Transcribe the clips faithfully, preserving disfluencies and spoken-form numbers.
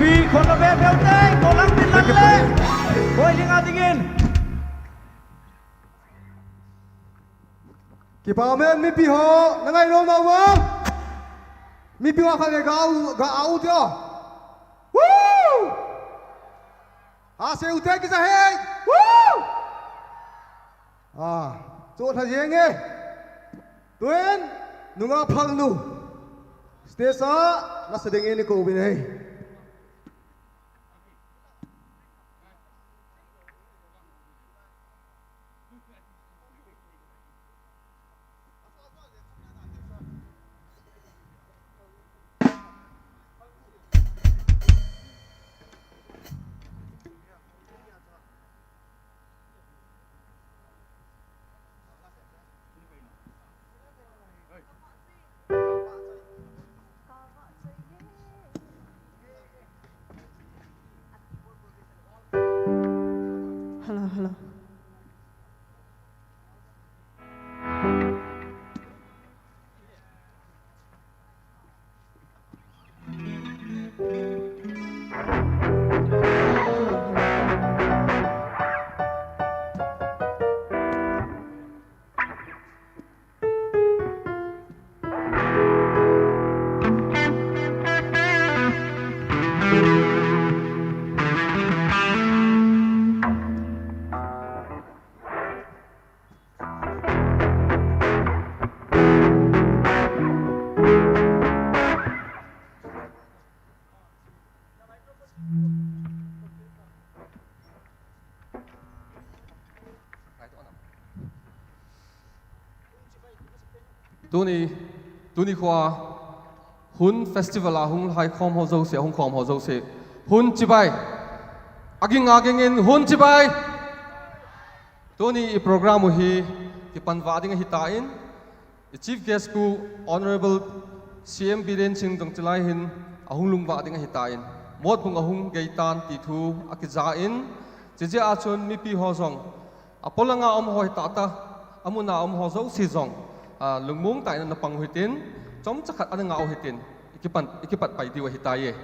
Pi khonlo be beu te, kolang bin lang le. Hoi ling a dingin. Kipa men mipi ho, na ngai nom na ma. Mipi ho khat le ga u, ga u tio. Woo! Ha se u te kisa hei. Woo! Ah, chu tha jeng e. Tun, nunga phal nu. Stage a, na sa ding e ni ko bin hei. Hello, hello. Tuni, tuni khoa, Hun Festival a hung lhai khom ho jouse, hung khom ho jouse. Hun chibai. Aging aging in, Hun chibai. Tuni i program u hi, kipan va ding ahi tan. I chief guest khu Honorable C M Biren Singh jong chilai hin ahung lungvah ding ahi tan. Motbung ahung gei tan ti thu akija in, chijeh a chun mipi ho jong, apolanga um ho hi tata, amun a um ho jouse jong, a, lungmong tah in ana pang u hitin, chomcha khat ana ngah u hitin, i kipan, i kipat pai diu ahi tai e.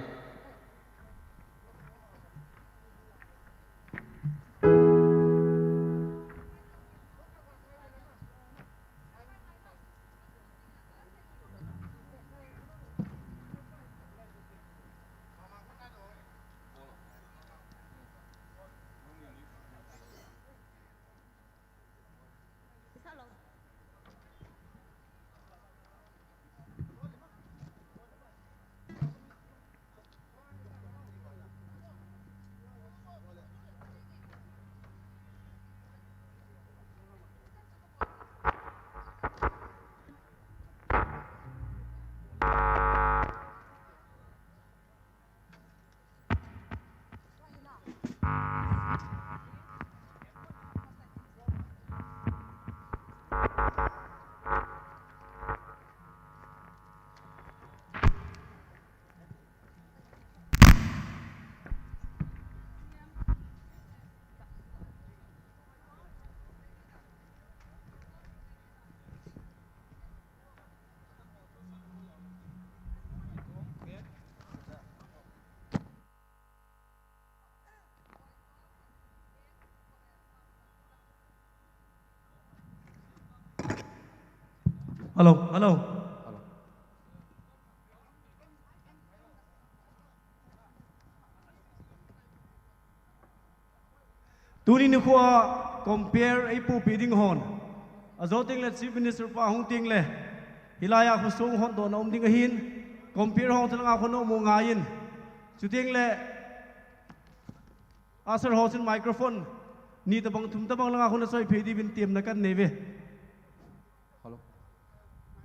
Hello, hello. Tuni nikho a compere eipuipi ding hon. Ajo tengle Chief Minister pa hung tengle. Hilai a khosung hotdohna um ding ahin. Compere hung chalanga khonung mu ngaiyin. Chutengle usher ho chun microphone ni tabang thum tabang langa khona choi phei diuvin temna kanei ve. Hello.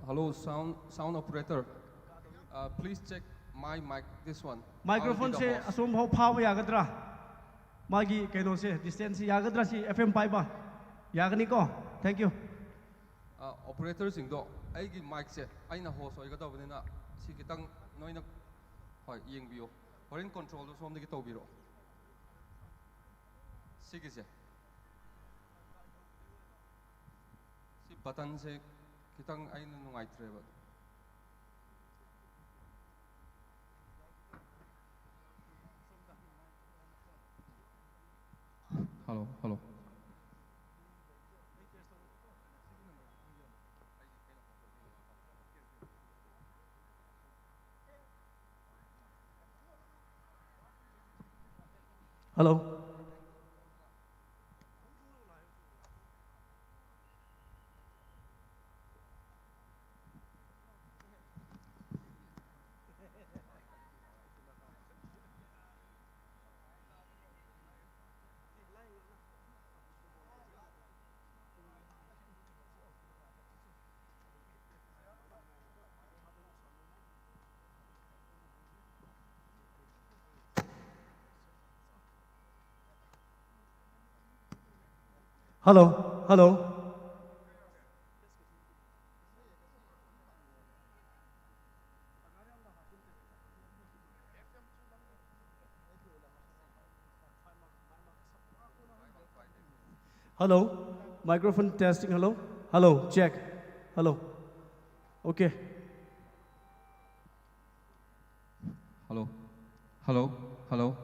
Hello, sound, sound operator. Uh, please check my mic, this one. Microphone se asum ho phao yagadra. Magi keinose, distance yagadra si F M paiba. Yagani ko. Thank you. Uh, operator singdo, aigi mic se, aina ho soi kado nina, si kitang noina, hoi, yeng biyo. Horin control do som de kito biro. Sige se. Si button se kitang aina nungai tre ba. Hello, hello. Hello. Hello, hello. Hello, microphone testing. Hello, hello, check. Hello. Okay. Hello, hello, hello.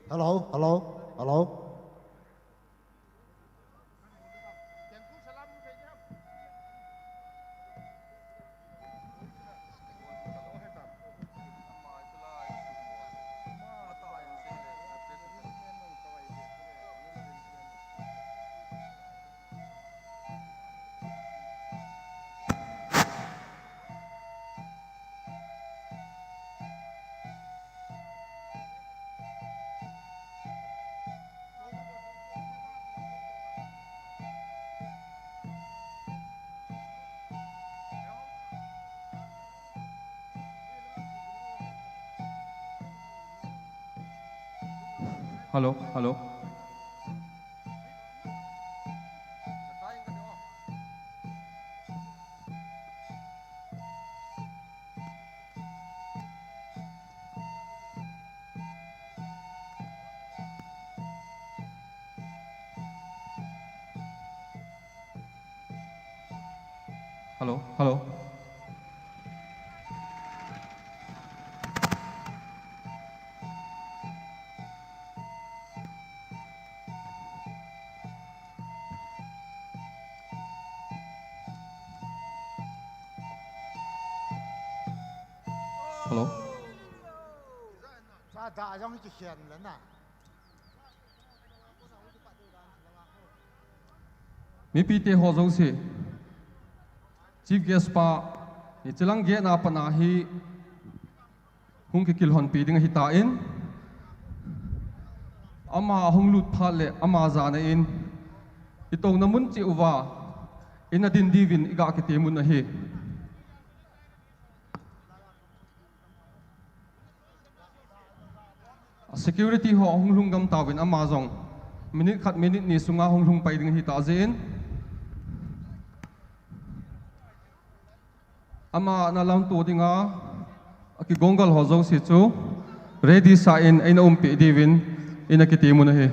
Hello, hello, hello. Hello, hello. Hello, hello. Hello. Sa da jong hi kikhen le na. Mipite ho jouse, Chief Guest pa, hiche lang gate na pat a hi hung kikilhonpi ding ahitan, ama ahung lut phat le ama jana in, itouna mun cheh uva ina din diuvin iga kitem un ahi. A security ho ahung lhung gam tauvin, ama jong minute khat, minute ni sunga hung lhung pai ding ahitah jeh in, ama ana lamto dinga akigonggol ho jouse chu ready sa in eina umpeh diuvin ina kitem un ahi.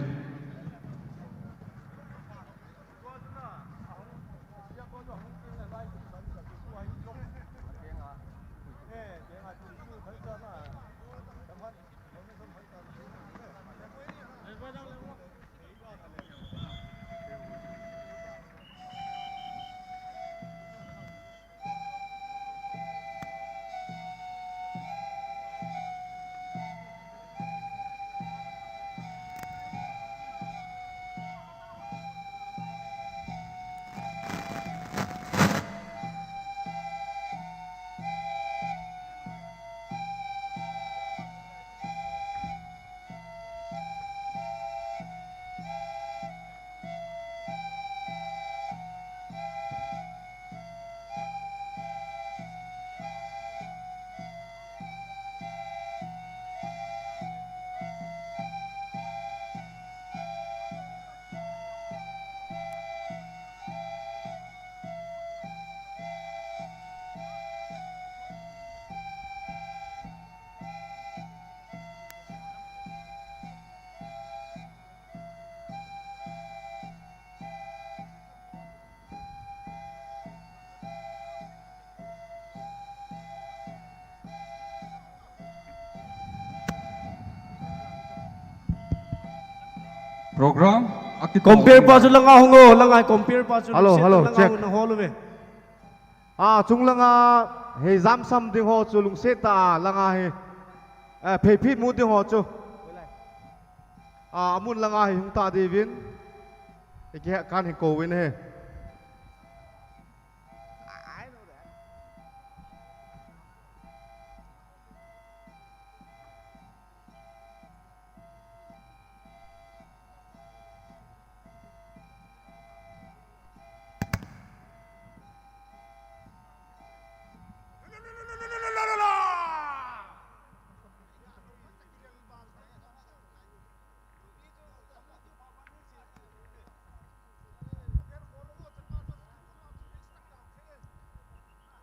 Program akitol. Compere pa chu langa hung o, langa compere pa chu. Hello, lungset hello, langa check. Hung na hol uve. A, chung langa hei jam sam ding ho chu lungset tah a langa hi. Eh, pheiphit mu ding ho chu. A, amun langa hi hung ta diuvin. Hei kihe kan hi kouvin he.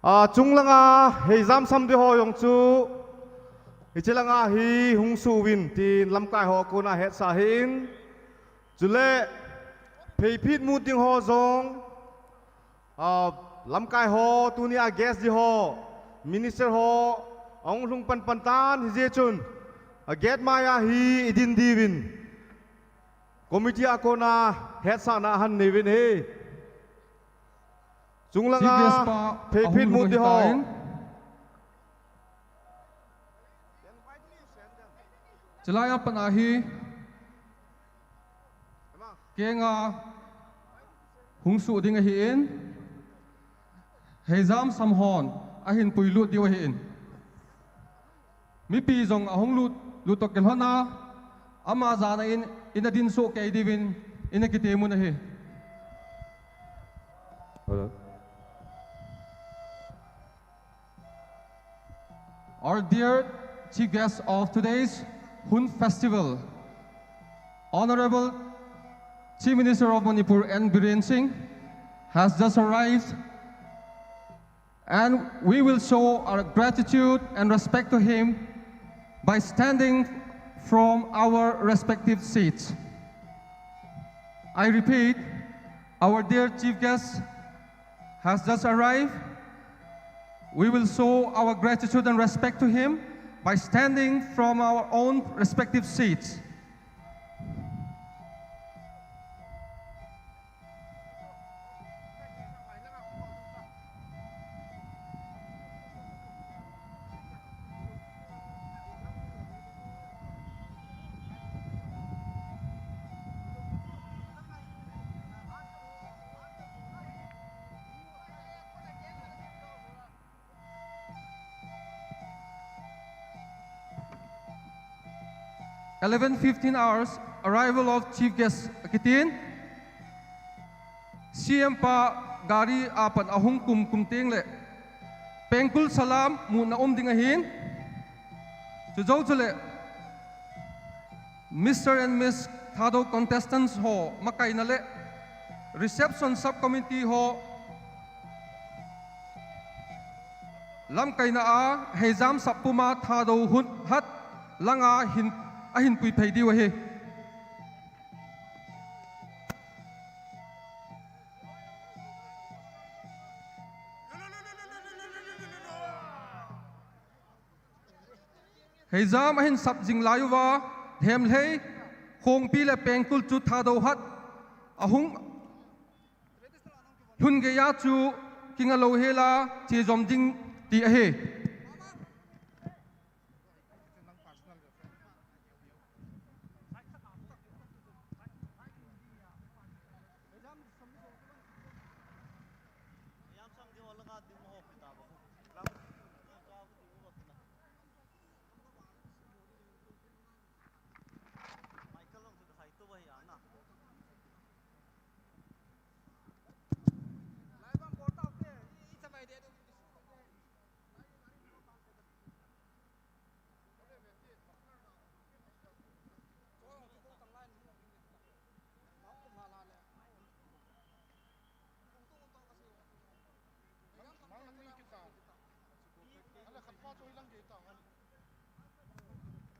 A, chung langa hei jam sam ding ho jong chu, hiche langa hi hung suh uvin tin lamkai ho a kona hetsah ahin. Chule pheiphit mu ding ho jong, a, lamkai ho, tunia guest ding ho, minister ho, ahung lhung panpan tan hijeh chun, a, gate maiya hi idin diuvin committee a kona hetsahna ahin nei uvin ahi. Chung langa pheiphit mu ding ho. Chief guest pa ahung lhung ahitan. Chulai a pat a hi kenga hung suh ding ahin, hei jam sam hon ahin puilut diu ahin. Mipi jong ahung lut, lut toh kilhon a, ama jana in, ina din soh kei diuvin, ina kitemun ahi. Our dear chief guest of today's Hun Festival, Honorable Chief Minister of Manipur N Biren Singh, has just arrived. And we will show our gratitude and respect to him by standing from our respective seats. I repeat, our dear chief guest has just arrived. We will show our gratitude and respect to him by standing from our own respective seats. Eleven fifteen hours, arrival of chief guest akitin. C M pa gari a pat ahung kum kum teng le, pengkul salam muna um ding ahin. Chujou chule, Mister and Miss Thadou contestants ho makaina le, reception subcommittee ho lamkaina a, heijam sap puma Thadou Hun hat langa hin, ahin puiphei diu ahi. Heijam ahin sap jing lai uva, Hemlhei, Khongpi le Pengkul chu Thadou hat ahung lhun geiya chu kinga louhel a che jom ding ti ahi.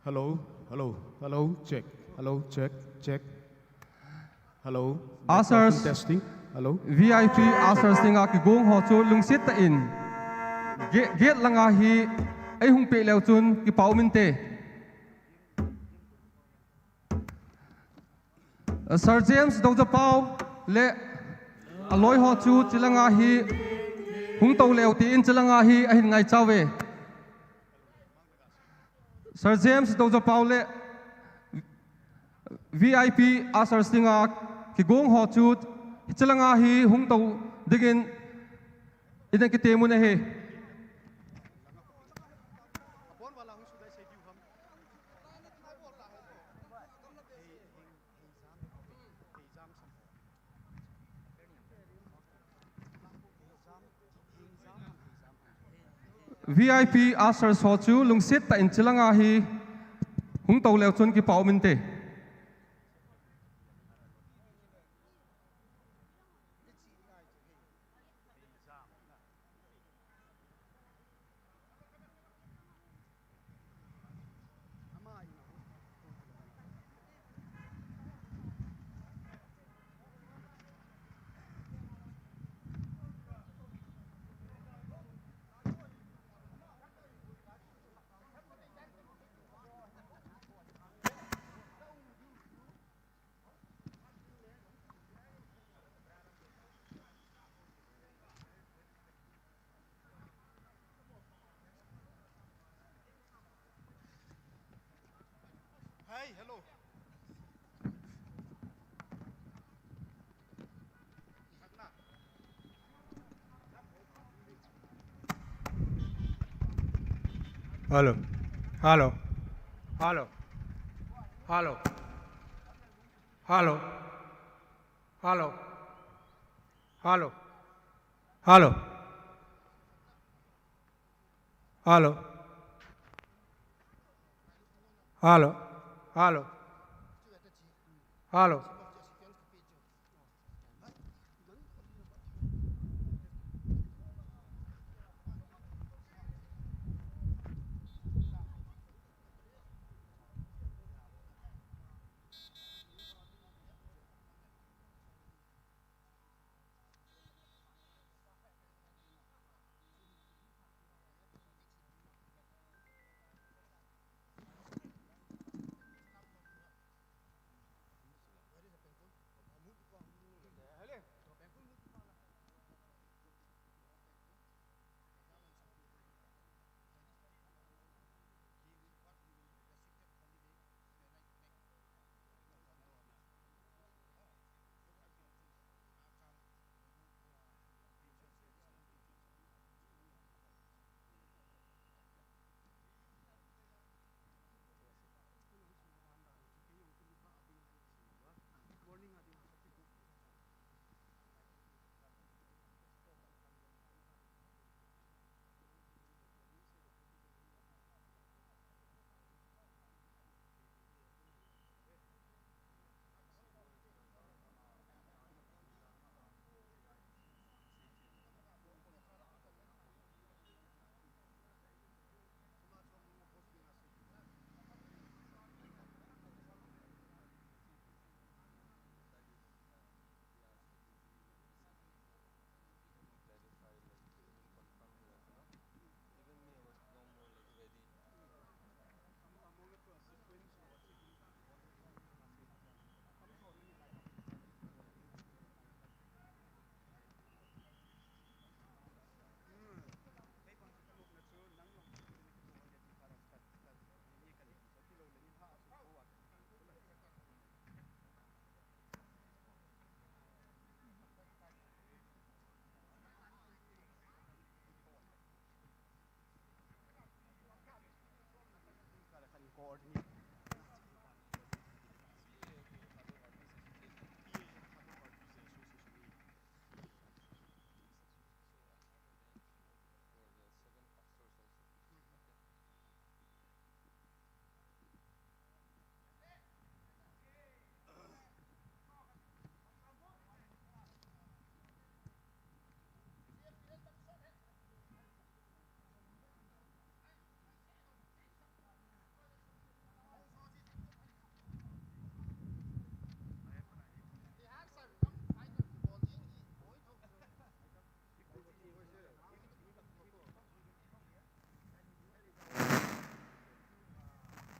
Hello, hello, hello, check, hello, check, check. Hello, microphone testing. Hello. V I P ushers dinga kigong ho chu lungset tah in gate, gate langa hi eihung peh leu chun kipa um inte. Sir James Doujapau le aloi ho chu chilanga hi hung tou leu tin chilanga hi ahin ngaichauve. Sir James Doujapau le V I P ushers dinga kigong ho chu chilanga hi hung tou dingin ina kitemun ahi. V I P ushers ho chu lungset tah in chilanga hi hung tou leu chun kipa um inte. Hi, hello. Hello. Hello. Hello. Hello. Hello. Hello. Hello. Hello. Hello. Hello. Hello. Hello.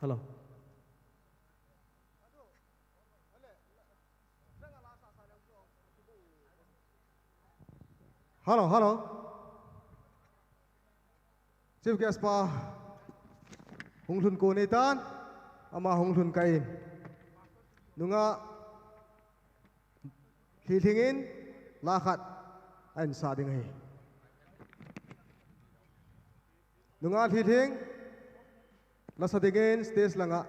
Hello. Hello, hello. Chief guest pa hung lhun kon ahitan, ama hung lhun kah in. Nungah Lhilhing in la khat ahin sa ding ahi. Nungah Lhilhing, la sa dingin stage langa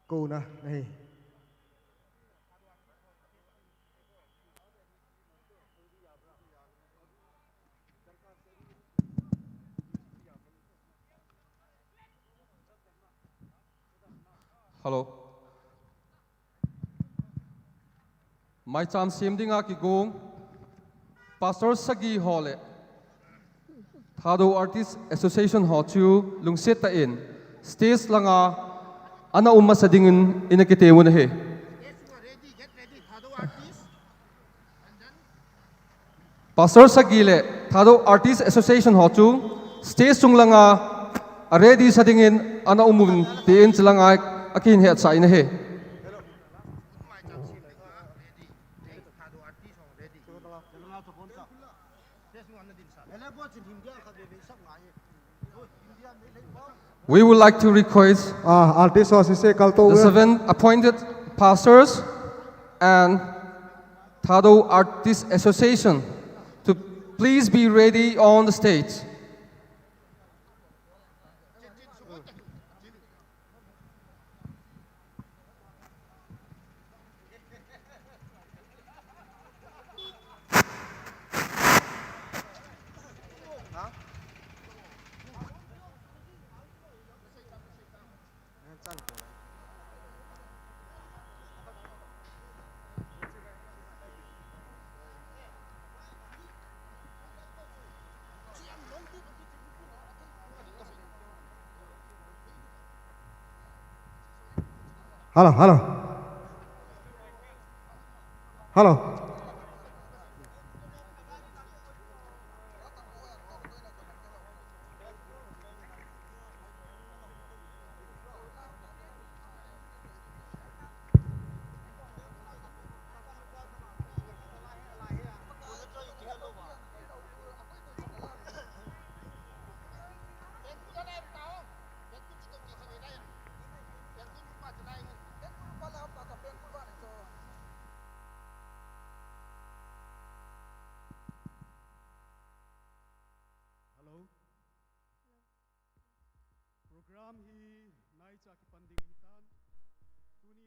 kouna nahi. Hello. Maicham sem dinga kigong Pastor sagi ho le Thadou Artist Association ho chu lungset tah in stage langa ana um masa dingin ina kitem u ahi. Pastor sagi le Thadou Artist Association ho chu stage chung langa a ready sa dingin ana um un tin chulanga akihin hetsah in ahi. We would like to request Ah, artist ho sese kaltou the ve. Seven appointed pastors and Thadou Artist Association to please be ready on the stage. Hello, hello. Hello. Hello. Program hi naicha kipan ding ahitan. Tuni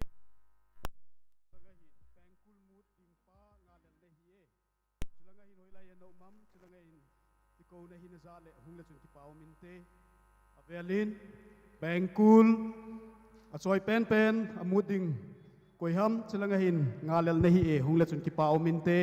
langa hin Pengkul Mut ding pa ngalel nahi e. Chulanga hin hoilai a na um am, chulanga hin kikouna hi naja le hung le chun kipa um inte. Avelin, Pengkul, achoi penpen, amut ding koi ham, chulanga hin ngalel nahi e, hung le chun kipa um inte.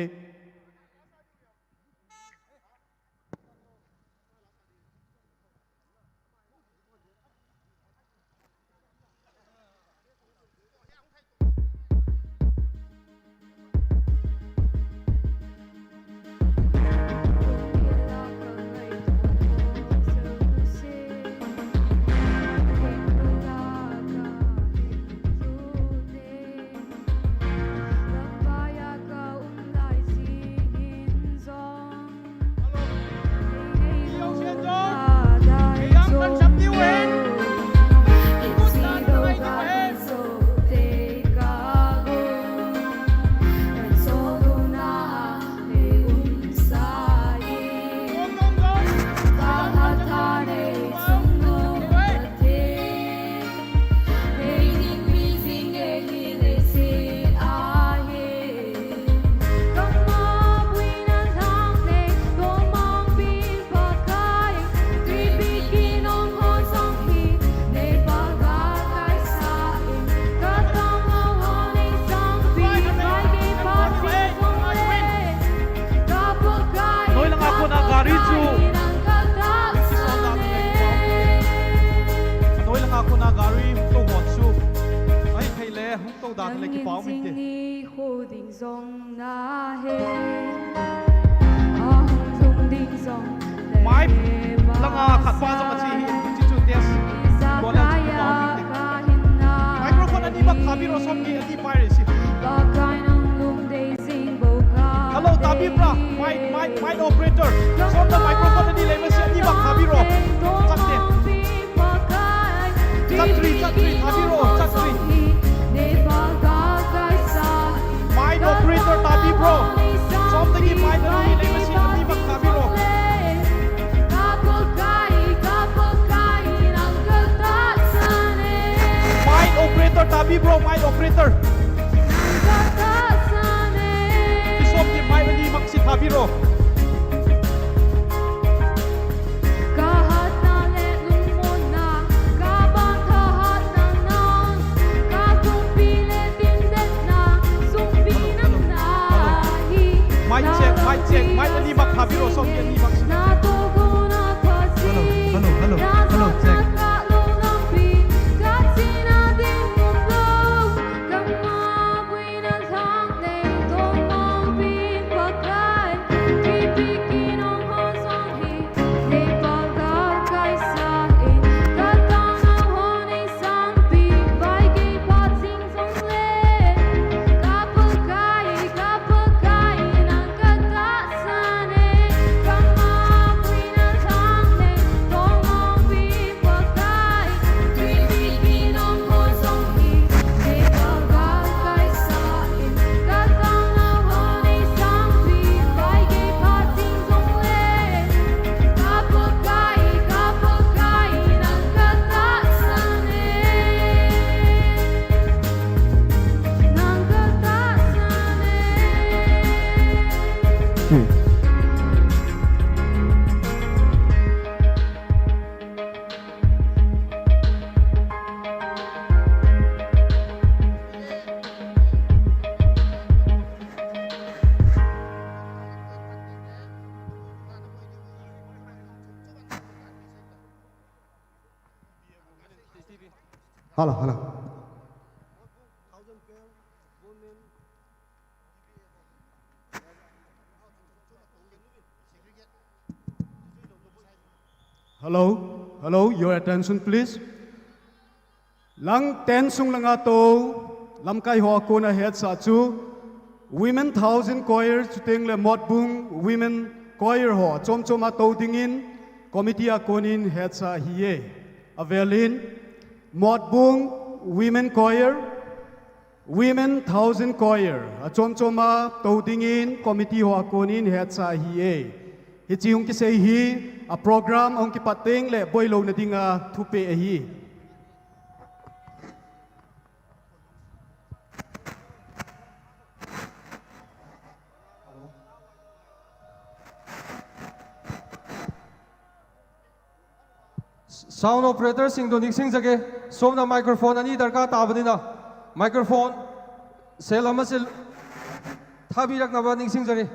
Noi langa kona gari chu. Noi langa kona gari hung tou ho chu. Ahithei le hung tou dan le kipa um inte. Mai langa khat pa jong ache hi, hichu chu test. Bol le chu kipa um inte. Microphone ani bak kha biro som ni ani pai re si. Hello, ta Ibra, mic, mic, mic operator. Somda microphone ani lei masi ani bang thabi ro. Chak te. Chatri, chatri, thabi ro, chatri. Mic operator thabi ro. Somda ki mic ani lei masi ani bang thabi ro. Mic operator thabi ro, mic operator. Isom ki mic ani bang si thabi ro. Mic check, mic check, mic ani bang thabi ro, som ki ani bang si. Hello, hello, hello, hello, check. Hello, hello. Hello, hello, your attention please. Lang ten sung langa tou, lamkai ho a kona hetsah chu, Women Thousand Choir chuteng le Motbung Women Choir ho, chom chom a tou dingin, committee a konin hetsah ahi e. Avelin, Motbung Women Choir, Women Thousand Choir, achom chom a tou dingin committee ho a konin hetsah ahi e. Hiche hung kisei hi, a program hung kipat teng le boilou na dinga thupeh ahi. Sound operator sing tu ningsing jage, somna microphone ani darkar tabani na. Microphone, sel ama sel, thabi rak na ba ningsing jage.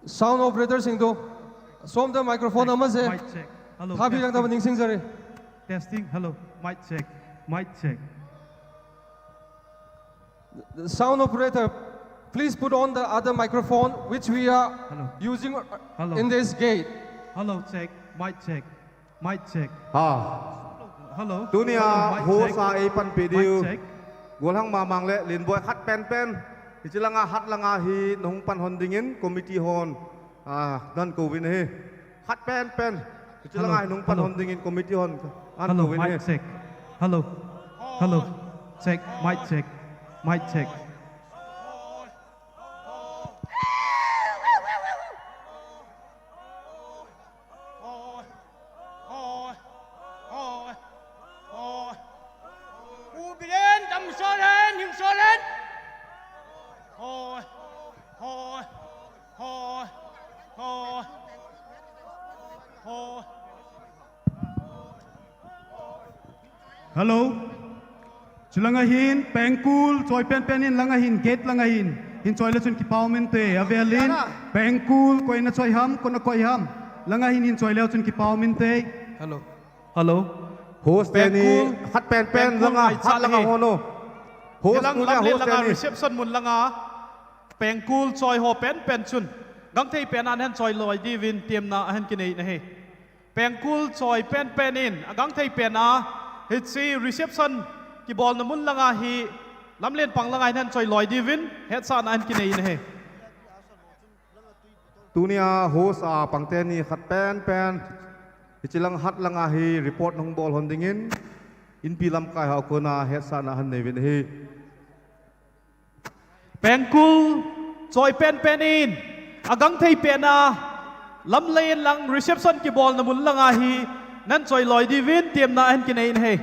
Sound operator sing tu, somna microphone ama se, mic check. Hello, thabi rak na ba ningsing jage. Testing, hello, mic check, mic check. The sound operator, please put on the other microphone which we are using in this gate. Hello, check, mic check, mic check. Ha. Hello. Tunia host a eipanpi diu. Gollhang Mamang le Lenboi khat penpen. Hiche langa hat langa hi nahung pan hon dingin committee hon. Ah, nan kouvin ahi. Khat penpen. Hiche langa hi nahung pan hon dingin committee hon. Hello, mic check. Hello. Hello. Check, mic check. Mic check. U Biren, damsol hen, hingsol hen. Hello. Chulanga hin, Pengkul, choi penpen in langa hin, gate langa hin. Hin choi le chun kipao minte, avelin. Pengkul, koi na choi ham, koi na koi ham. Langa hin, hin choi le chun kipao minte. Hello. Hello. Host teni, khat penpen langa, hat langa hono. Host teni, host teni. Reception mun langa. Pengkul choi ho penpen chun. Gangthei pen a hin choi loi diuvin temna ahin kinei na ahi. Pengkul choi penpen in, agangthei pen a, hiche reception kibolna mun langa hi, Lamlen pang langa hin ahin choi loi diuvin, hetsahna ahin kinei in ahi. Tunia host a pangte ni khat penpen, hiche lang hat langa hi report hung bol lhon dingin, Inpi lamkai ho kona hetsahna ahin nei uvin ahi. Pengkul, choi penpen in, agang thei pena, Lamlen lang reception kibolna mun langa hi, nahin choi loi diuvin, temna ahin kinei in ahi.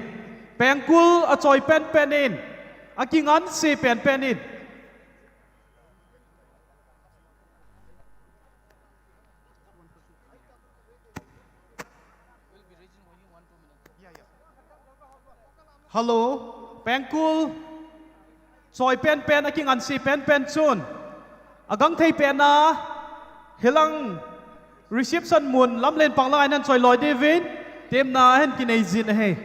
Pengkul, achoi penpen in, akinganse penpen in. Hello, Pengkul, choi penpen, akinganse penpen chun, agang thei pena, hilang reception mun, Lamlen pang langa hin ahin choi loi diuvin, temna ahin kinei jin ahi.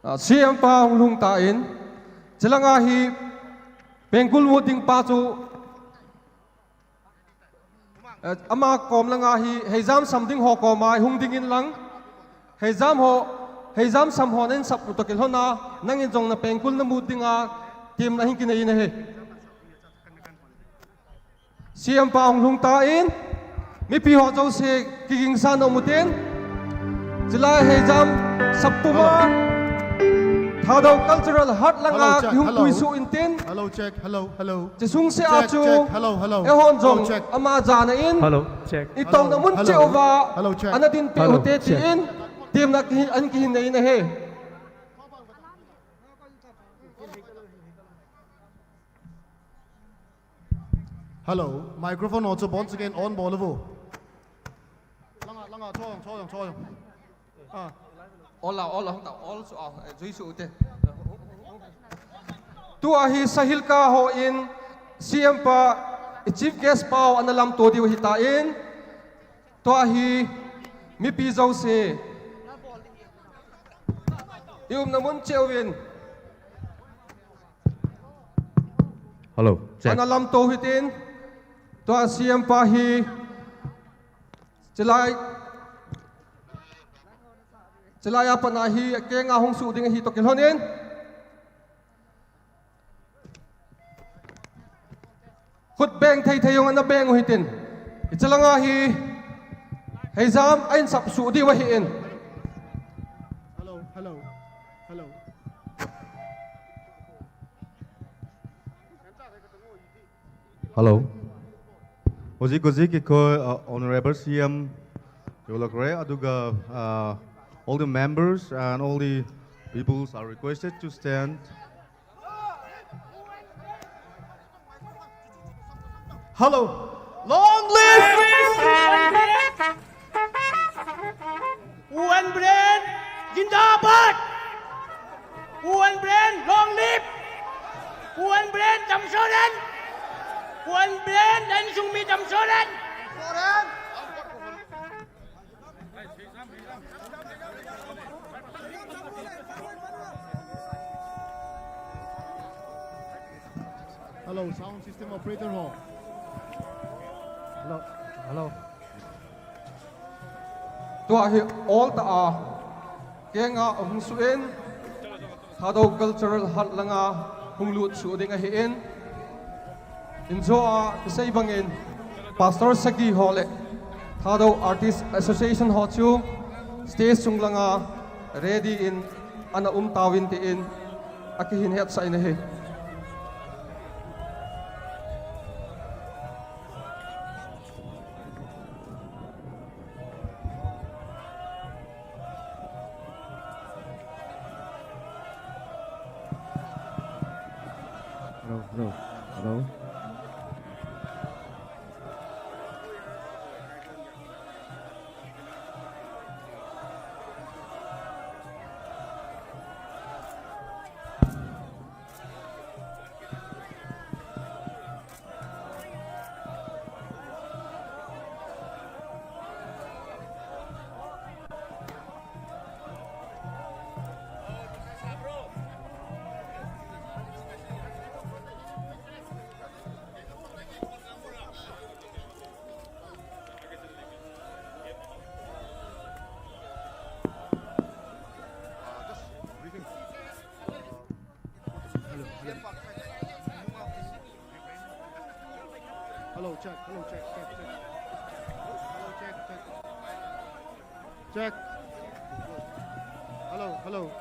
Ah, C M pa hung lhung tan, chulanga hi Pengkul mut ding pa chu, eh, ama kom langa hi heijam sam ding ho koma hung dingin lang, heijam ho, heijam sam ho nahin sap u toh kilhon a, nangin jong na Pengkul namut dinga, temna ahin kinei in ahi. C M pa hung lhung tan, mipi ho jouse kigingsa nom utin. Chulai heijam sap puma, Thadou Cultural Heart langa hung puisuh intin. Hello, check. Hello, hello. Chesung sea chu, hello, hello, eihon jong ama jana in, itouna mun cheh uva ana dinpeh ute tin, temna ahin kihin nei in ahi. Hello, microphone ho chu once again on bol uvo. Langa, langa, choi jong, choi jong, choi jong. Ah. All a, all a, hung ta, all chu a, eh, jui suh ute. Tua hi Sahilka hon C M pa, Chief Guest pa ana lamto diu ahitan, tua hi mipi jouse i umna mun cheh uvin. Hello, check. Ana lamto hitin, tua C M pa hi, chulai, chulai a pat a hi, akenga hung suh ding ahi toh kilhon in. Khut beng thei thei jong ana beng u hitin. Hiche langa hi, heijam ahin sap suh diu ahin. Hello, hello, hello. Hello. Hojik, hojik, uh, Honorable C M yolakre, aduga, uh, all the members and all the peoples are requested to stand. Hello. Long live! U N Bren, zindabad! U N Bren, long live! U N Bren, damsolen! U N Bren, insung mi damsolen! Hello, sound system operator ho. Hello, hello. Tua hi all ta a, kenga hung suh in, Thadou Cultural Heart langa hung lut suh ding ahin. Injo a kisei bangin, Pastor Sagi ho le Thadou Artist Association ho chu stage sung langa ready in ana um tauvin tin akihin hetsah in ahi. Hello, hello, hello. Hello, check, check, check. Hello, check, check. Check. Hello, hello.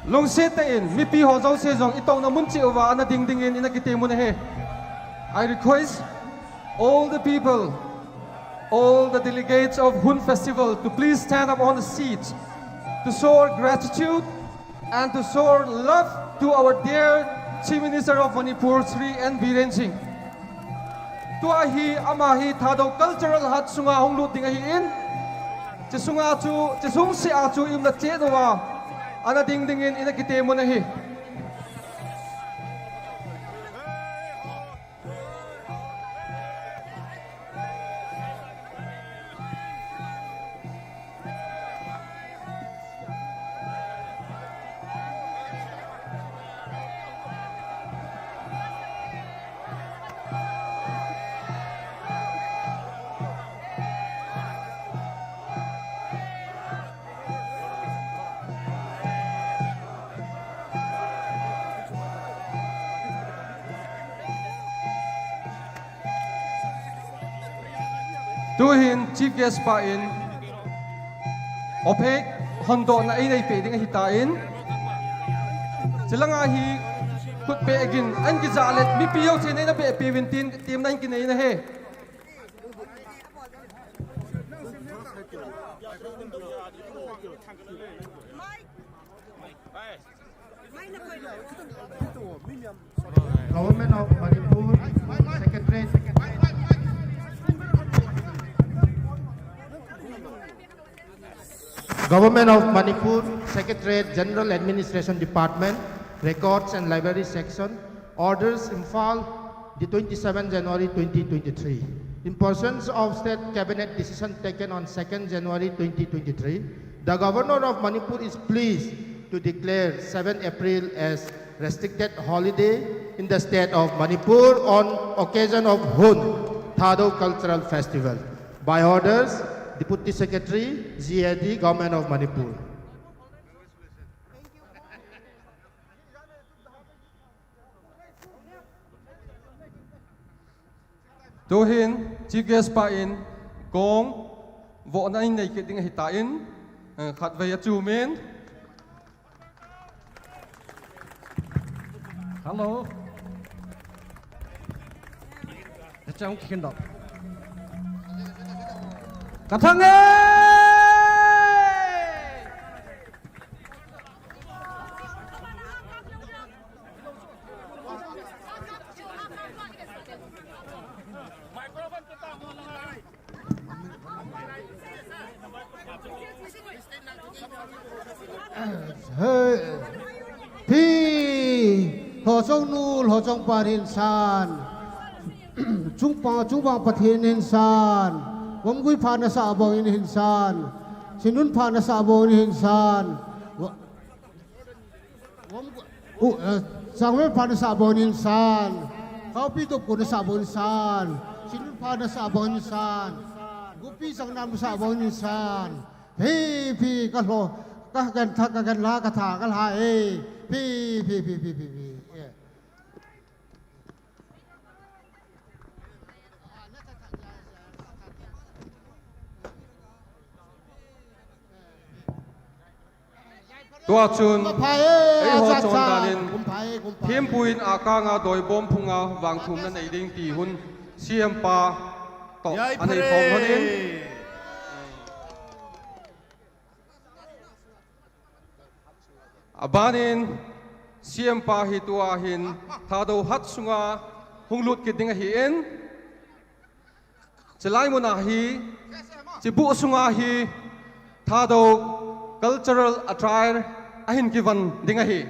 Lungset tah in, mipi ho jouse jong i touna mun cheh uva ana ding dingin ina kitem u ahi. I request all the people, all the delegates of Hun Festival to please stand up on the seat to show gratitude and to show love to our dear Chief Minister of Manipur, Shri N Biren Singh. Tua hi, ama hi Thadou Cultural Hut sunga hung lut ding ahin, che sunga chu, che sung seh a chu i umna cheh uva ana ding dingin ina kitem u ahi. Tuhin Chief Guest pa in ophek hondohna einei peh ding ahitan, chulanga hi khut peh gin an kija le mipi ho chen eina peh peh uvin tin temna in kinei ahi. Government of Manipur Secretariat. Government of Manipur Secretariat, General Administration Department, Records and Library Section, Orders, Imphal, the twenty-seventh January twenty twenty-three. In pursuance of state cabinet decision taken on second January twenty twenty-three, the Governor of Manipur is pleased to declare seventh April as restricted holiday in the state of Manipur on occasion of Hun Thadou Cultural Festival. By orders, Deputy Secretary, G A D, Government of Manipur. Tuhin Chief Guest pa in kong vohna in nei kit ding ahitan, eh, khatvei a chu min. Hello. Ka chang khin dok. Ka thang e! Hei, phi, lhochong nu, lhochong pa hin san. Chungpa, chungpa Pathen hin san. Vomgui pha nasa bong in hin san. Sinun pha nasa bong in hin san. Vom-, u, eh, Sangvel pha nasa bong in san. Kaupi tup ko nasa bong in san. Sinun pha nasa bong in san. Gupi sangnam nasa bong in san. Phi, phi, ka lho, ka gan tha, ka gan la, ka tha, ka la, eh. Phi, phi, phi, phi, phi, phi. Eh. Tua chun, eiho chondan in, thempu in akanga doibom phunga vangthumna nei ding ti hun C M pa toh anei phong hon in. Abanin, C M pa hi tua hin, Thadou Hut sunga hung lut kit ding ahin. Chulai muna hi, chibuh sunga hi, Thadou cultural attire ahin kivon ding ahi.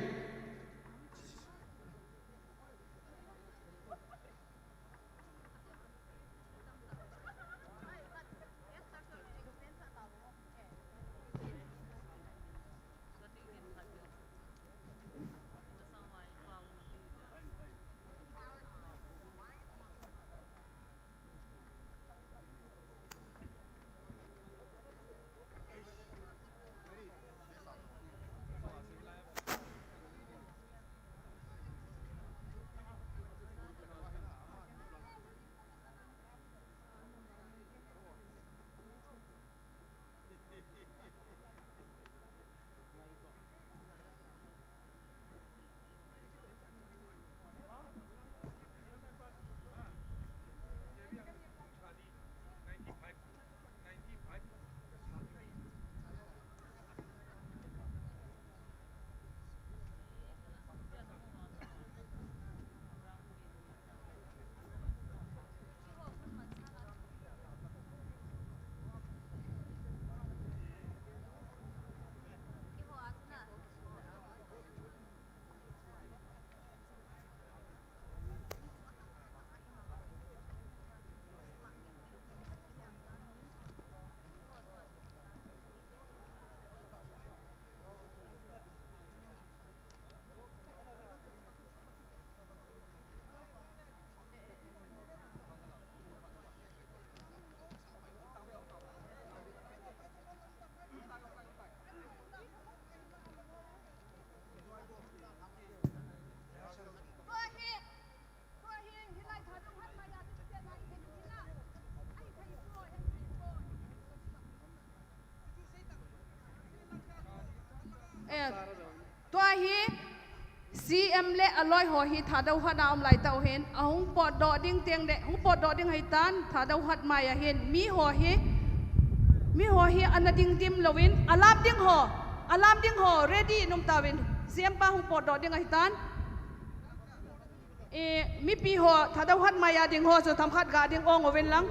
C M le aloi ho hi Thadou Hat a um lai tau hin, ahung potdoh ding teng le, hung potdoh ding ahitan, Thadou Hat mai ahin, mi ho hi, mi ho hi ana ding dim louvin, alam ding ho, alam ding ho, ready in um tauvin, C M pa hung potdoh ding ahitan. E, mipi ho, Thadou Hat mai a ding ho chu themkhat ga ding ong uvin lang.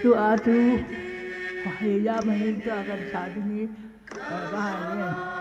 Tua chu, hei ya ma hin tua kan sa ding hi, eh, ba hai ni.